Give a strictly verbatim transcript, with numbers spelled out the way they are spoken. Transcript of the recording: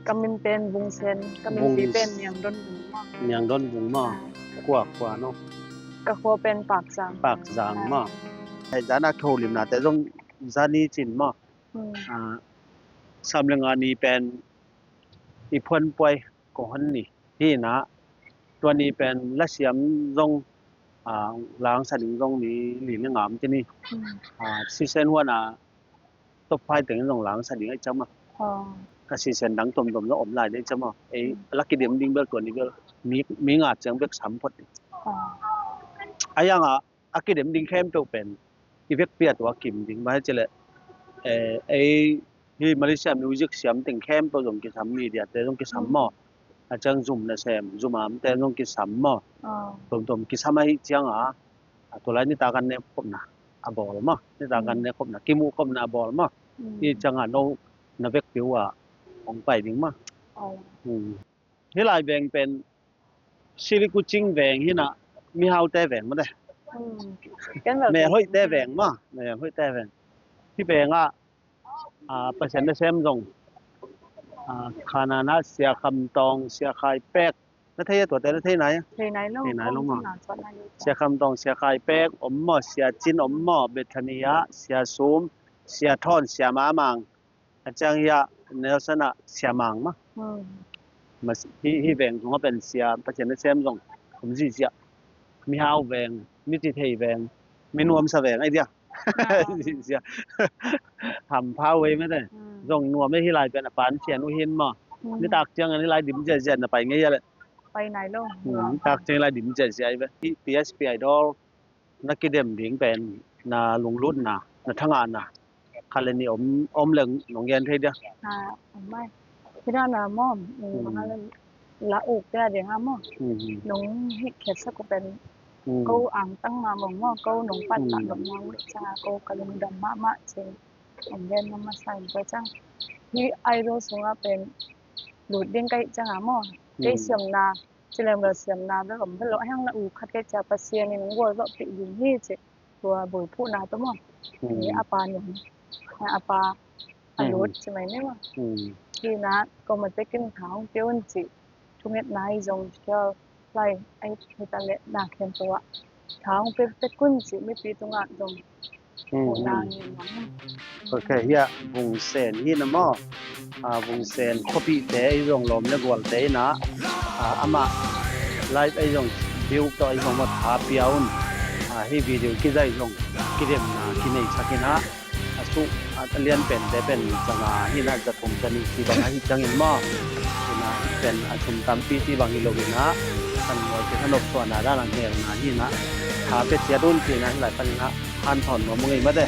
Ka min pen Vung Sen, ka min pi pen Niang Don Vung maw. Niang Don Vung maw. Kua, kua no? Ka khua pen Pak Zang. Pak Zang maw. Hei, zan a kiholimnate zong zani cin maw. Hmm. Ah, sam le nga ni pen i phuanpuai kong hon ni. Hi na, tua ni pen lasiam zong, ah, langsa ding zong ni li le nga om ci ni. Hmm. Ah, sisen huan a top five teng zong langsa ding ai cam a. Oh. Ka sisen dang tomtom zong om lai ding ai cam a. Ei, hmm, la kidem ding bel tua ni bel mi, mi nga ciang bek sam phot ding. Oh. A yang a, a kidem ding khempeuh pen i vekpi a tua kim ding. Bang hei ci leh, eh, ei, hi Malaysia music siam teng khempeuh zong kisam, media te zong kisam maw. A ciang zum nasem, zum amte zong kisam maw. Ah. Tomtom kisam ahi ciang a, a tua lai nitak an nek khopna a bawl maw. Nitak an nek khopna, kimuh khopna a bawl maw. Hi ciang a no na vekpi uh a hong pai ding maw. Hih lai veng pen Sri Kuching veng hi na, mihaute veng maw te. Hmm. Melhoihte veng maw, Melhoihte veng. Hih veng ah, ah, Pasian nasem zong, ah, khanana Sia Kham Tawng, Sia Khai Pek. Na thei a tuate, na thei nai a? Thei nai lo. Thei nai lo maw. Sia Kham Tawng, Sia Khai Pek om maw, Sia Cin om maw, Bethania, Sia Sum, Sia Thawn, Sia Mamang. A ciang hi a Nelson ah Sia Mang maw. Hmm. Mas, hi, hi veng sungah pen sia, Pasian nasem zong om ziahziah. Mihau veng, mi cithei veng, mi nuamsa veng ai dia. Ah. Ziahziah. Hampha vei mete. Hmm. Zong nuam e, hi lai pen a pan Sian U Hin maw. Hmm. Nitak ciang hi lai dim ziahziah na pai ngei a le. Pai nai lo. Hmm, nuam. Nitak ciang hi lai dim ziahziah ai ve. Hi P S P Idol na kidem ding pen na lunglutna, na thangahna khat le nih om, om leng nong gen thei dia? Ah, om mai. Hi dan a maw, mm, mm, bang a le la ukte a ding a maw. Mm, mm. Nong hih khiatsak uh pen, mm, ko angtang mahmah maw, ko nong patpah, mm, nop na uh ciang a ko ka lungdam mahmah ci. Nong gen mahmah sa in tua ciang. Hih Idol sungah pen lut ding ka hih ciang a maw. Kei, mm, siamna, ci leng bel siamna bel om bel lo, a hiang la u khat kei cia Pasian in hong gualzawhpih ding hi ci, tua buaiphuhna tawh maw. Hmm. Ni a pa nuam, a pa a lut ci mai ni maw. Hmm. Hi na, ko ma tekin tha hong pia un ci, thungetna hi zong social lai, ai, hi ta le na khempeuh ah tha hong pia tek un ci, mipi tungah zong. Hmm, hmm. Ok, hi a Vung Sen hi na maw. Ah, Vung Sen khuapihte ei zong lawm le gualte in a, ah, amah live ei zong biuk tawh ei zong maw tha pia un. Ah, hi video kizai zong kidemna kinei sak in a, a suk, ah, a lian pente pen zanga hi na, za thum za nih ci bang ahi ciangin maw. Hi na pen a sum tampi ci bang hi lo in a, kan mual kisa nopsuahna dan a ngelna hi na, tha pia ciat un ci na hi lai pan in a. Hanthawn nuam uh ngei mate.